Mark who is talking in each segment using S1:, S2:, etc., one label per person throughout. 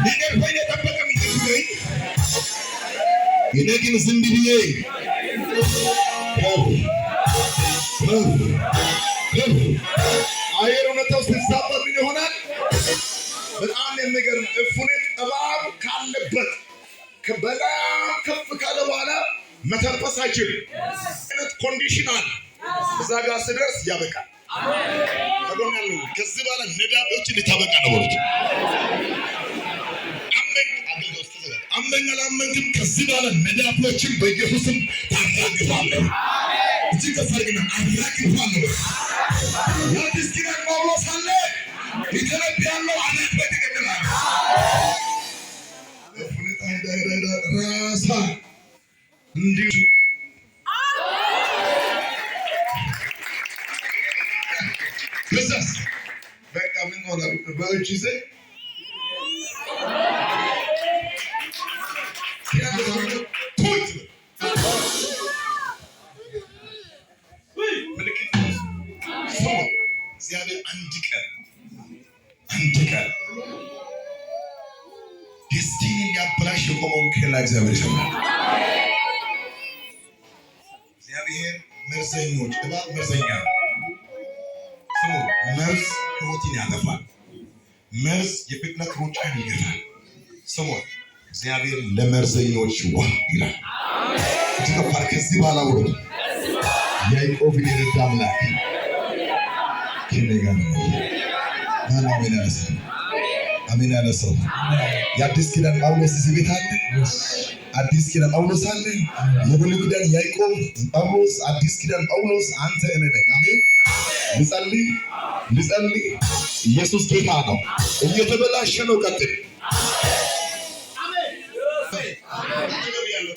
S1: ሊገርፈኝ የጠበቀ የሚጠብቀኝ፣ እኔ ግን ዝም ብዬ ከፍ ከፍ ከፍ። አየር ሁኔታው ሲዛባ ምን ይሆናል? በጣም የሚገርም፣ እፉኝት እባብ ካለበት በጣም ከፍ ካለ በኋላ መተንፈስ አይችልም። አይነት condition አለ። እዛ ጋር ስደርስ ያበቃል። ከጎን ያለው ከዚህ በኋላ ነዳፊዎችን ልታበቃ ነው በሉት። አመን አገልጋዮች ተዘጋጅ። አመን አላመንክም፣ ከዚህ በኋላ ነዳፊዎችን በኢየሱስም ታራግፋለህ። እጅግ ከፍ አድርግና አራግፋለሁ። የአዲስ ኪዳን ጳውሎስ አለ፣ ይተነብያለሁ፣ አራግፈህ ትቀጥላለህ። ሁኔታ ሄዳ ሄዳ ሄዳ ራሳ እንዲሁ። ከዛስ በቃ ምን ሆነ? በእጅ ይዘህ ቱት ምልክት ስሙ። እግዚአብሔር አንድ ቀን፣ አንድ ቀን destiny ሊያበላሽ የቆመውን ኬላ እግዚአብሔር ይሰብራል። እግዚአብሔር መርዘኞች፣ እባብ መርዘኛ ነው። ስሙ፣ መርዝ ህይወትን ያጠፋል። መርዝ የፍጥነት ሩጫን ይገታል። ስሙ፣ እግዚአብሔር ለመርዘኞች ዋ ይላል። እጅግ ከፍ ከዚህ በኋላ ውረድ። ያዕቆብን የረዳ አምላክ ከእኔ ጋር ነው። ማነው አሜን ያለ ሰው? አሜን ያለ ሰው። የአዲስ ኪዳን ጳውሎስ እዚህ ቤት አለ። አዲስ ኪዳን ጳውሎስ አለ። የብሉይ ኪዳን ያዕቆብ ጳውሎስ፣ አዲስ ኪዳን ጳውሎስ፣ አንተ እኔ ነኝ። አሜን። ልጸልይ፣ ልጸልይ። ኢየሱስ ጌታ ነው። እየተበላሸ ነው። ቀጥል።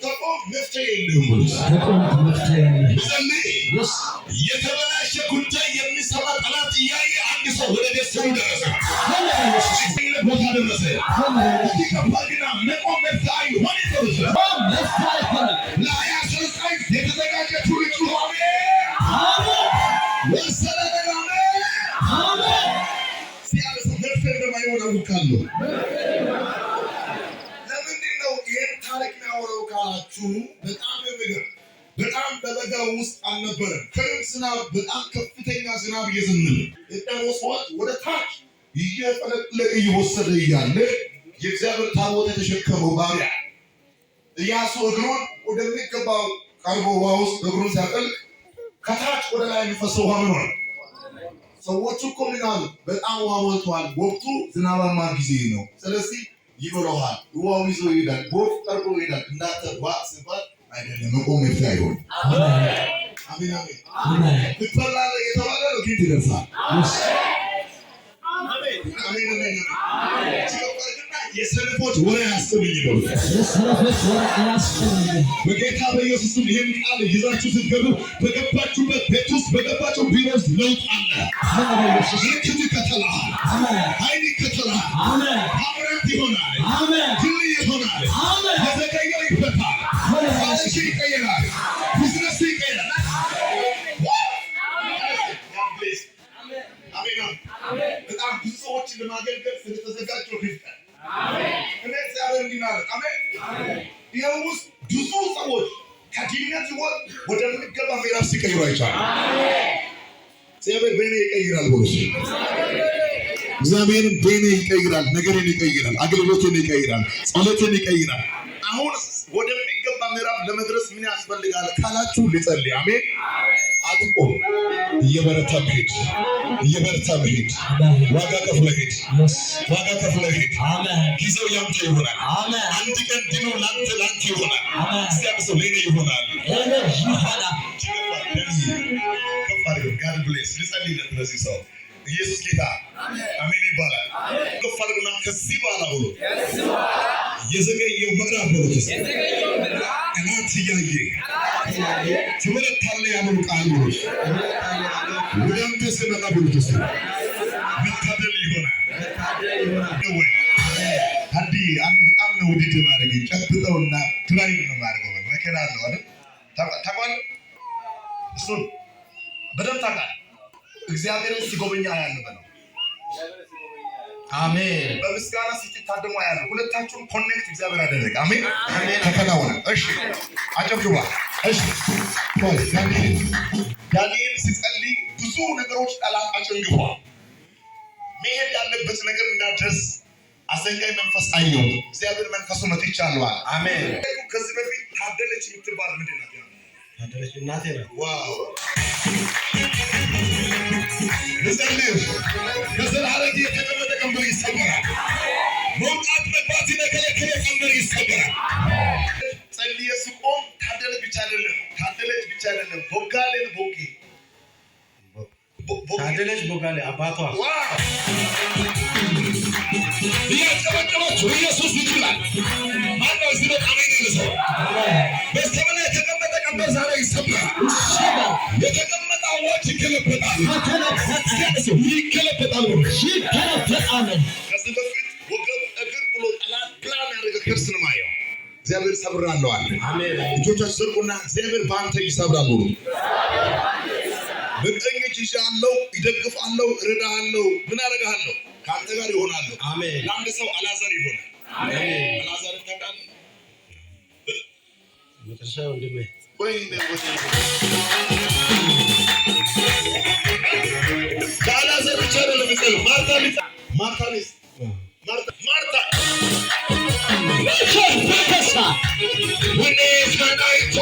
S1: ተቆም፣ መፍትሄ የለውም ብሎት።
S2: ተቆም፣ መፍትሄ የለህም።
S1: ልጸልይ። የተበላሸ ጉዳይ የሚሰራ ጠላት እያየ አንድ ሰው ወደ destiny ው ደረሰ፣ ቦታ ደረሰ። እዚህ ከባድ ግና መቆም መፍትሄ አይሆንም በሉት።
S2: ቆም መፍትሄ አይሆንም።
S1: ለሀያ አስራ ዘጠኝ የተዘጋጀ ትውልድ ጩኹ አሜን። ወሰነ ነገር አሜን።
S2: አሜን።
S1: ሲያነሳ መፍትሄ እንደማይሆን አውቃለሁ። ለምንድን ነው ይህን ታሪክ የሚያወራው ካላችሁ፣ በጣም የሚገርም፣ በጣም በበጋው ውስጥ አልነበረም። ክረምት ዝናብ፣ በጣም ከፍተኛ ዝናብ እየዘነበ የዮርዳኖስ ወንዝ ወደ ታች እየፈለቅለቀ እየወሰደ እያለ የእግዚአብሔር ታቦት የተሸከመው ባሪያ ኢያሱ እግሩን ወደሚገባው ቀርቦ ውሃ ውስጥ እግሩን ሲያጠልቅ ከታች ወደ ላይ የሚፈሰው ውሃ ምን ሆነ? ሰዎቹ እኮ ምን አሉ? በጣም ውሃ ሞልቷል። ወቅቱ ዝናባማ ጊዜ ነው። ስለዚህ ይበለሃል፣ ውሃው ይዞ ይሄዳል፣ ጎርፍ ጠርጎ ይሄዳል። እንዳንተ ዋ ሲባል አይደለም፣ መቆም መፍትሄ አይሆንም። አሜን አሜን።
S2: አሜን።
S1: ትበላለህ የተባለ ነው ግን ይደርሳል። አሜን አሜን። ሲቆርጥና የሰነፎች ወሬ አያስብኝ ይበሉት።
S2: የሰነፎች ወሬ አያስቆመኝም።
S1: በጌታ በኢየሱስ ስም ይህን ቃል ይዛችሁ ስትገቡ በገባችሁበት ቤት ውስጥ፣ በገባችሁ ቢሮ ውስጥ ለውጥ አለ።
S2: አሜን በኢየሱስ።
S1: ምልክት ይከተልሃል፣
S2: አሜን።
S1: ኃይል ይከተልሃል፣
S2: አሜን።
S1: ታምራት ይሆናል፣
S2: አሜን።
S1: ድል ይሆናል፣
S2: አሜን።
S1: የዘገየው ይፈታል፣ ታሪክ ይቀየራል፣ ቢዝነስ ይቀየራል። God bless። አሜን። በጣም ብዙ ሰዎችን ለማገልገል ስለተዘጋጀው ይፍጠር። እኔ እግዚአብሔር እንዲህ ነው አለ። አሜን። ይኸው ውስጥ ብዙ ሰዎች ከድህነት ህይወት ወደሚገባ ምዕራፍ ሲቀይሩ አይቻልም። እግዚአብሔር በእኔ ይቀይራል ብሎ፣ እግዚአብሔርን በእኔ ይቀይራል፣ ነገሬን ይቀይራል፣ አገልግሎቴን ይቀይራል፣ ጸሎቴን ይቀይራል። አሁን ወደሚገባ ምዕራፍ ለመድረስ ምን ያስፈልጋል ካላችሁ ልጸልይ። አሜን። አጥቆ እየበረታ መሄድ፣ እየበረታ መሄድ፣ ዋጋ ከፍለህ ሂድ፣ ዋጋ ከፍለህ ሂድ።
S2: አሜን።
S1: ጊዜው ያንተ ይሆናል።
S2: አሜን።
S1: አንድ ቀን ድሉ ላንተ ላንተ ይሆናል።
S2: አሜን።
S1: እስቲ አንድ ሰው ለእኔ ይሆናል።
S2: ለእኔ ይሆናል።
S1: ከፍ አድርገው። God bless። ልጸልይለት ለዚህ ሰው። ኢየሱስ ጌታ አሜን ይባላል። ከፍ አድርጉና ከዚህ በኋላ ብሎ የዘገየው ምዕራፍ በሉት እስኪ። ጠላት እያየ ትበረታለህ ያለው ቃል ብሎት ወደ አንተ ስመጣ ብሎት እስኪ መታደል ይሆናል ወይ? አዲ አንድ በጣም ነው ውድድ ማድረግ፣ ጨብጠውና drive ነው ማድረገው። መኪና አለው አይደል? ታውቃለህ? እሱን በደንብ ታውቃለህ። እግዚአብሔርን ሲጎበኛ አያለሁ በለው።
S3: አሜን።
S1: በምስጋና ስትታደሙ ያለ ሁለታችሁም connect እግዚአብሔር አደረገ። አሜን። ተከናወነ። እሺ አጨብጭባ። እሺ ቆይ፣ ዳንኤል ዳንኤል ሲጸልይ ብዙ ነገሮች ጠላት አጨንግፏል። መሄድ ያለበት ነገር እንዳደርስ አዘንጋይ መንፈስ አየው። እግዚአብሔር መንፈሱ መጥቻለሁ አለ።
S3: አሜን።
S1: ከዚህ በፊት ታደለች የምትባል ምንድን ናት?
S3: ታደለች እናቴ ናት።
S1: Wow፣ ልጸልይ። በዘር ሐረግ የተቀመጠ ቀንበር ይሰበራል። መውጣት መግባት የከለከለ ቀንበር ይሰበራል። ጸልዬ ስቆም ታደለች ብቻ አይደለም፣ ታደለች ብቻ አይደለም፣ ቦጋሌን ቦጌ ቦጌ
S3: ታደለች ቦጋሌ አባቷ።
S1: Wow! እያጨበጨባችሁ ኢየሱስ ይችላል። ማነው እዚህ በቃ አሜን ያለ ሰው? በሰማይ ላይ የተቀመጠ ቀንበር ዛሬ ይሰበራል። የተቀመጠ አዋጅ ይገለበጣል።
S2: ተገለበጠ።
S1: ይገለበጣል ብሎ
S2: ይገለበጣል።
S1: ከዚህ በፊት ወገብ እግር ብሎ ጠላት ፕላን ያደረገ curse ነው የማየው። እግዚአብሔር ሰብራለሁ አለ።
S3: አሜን።
S1: እጆቻችሁ ዘርጉና እግዚአብሔር በአንተ ይሰብራል ብሎ በቀኝ እጅ ይዣለሁ፣ ይደግፋለሁ፣ እረዳሃለሁ፣ ምን አደርግሃለሁ፣ ከአንተ ጋር ይሆናለሁ።
S3: አሜን።
S1: ለአንድ ሰው አላዛር ይሆናል።
S3: አሜን።
S1: አላዛርን ታውቃለህ?
S3: መጨረሻ ወንድሜ።
S1: ወይኔ ወይኔ! ለአላዛር ብቻ አይደለም የጸለየው። ማርታ ልጅ ማርታ ልጅ ማርታ ማርታ
S2: በደስታ
S1: ወኔ ምስጋና አይቶ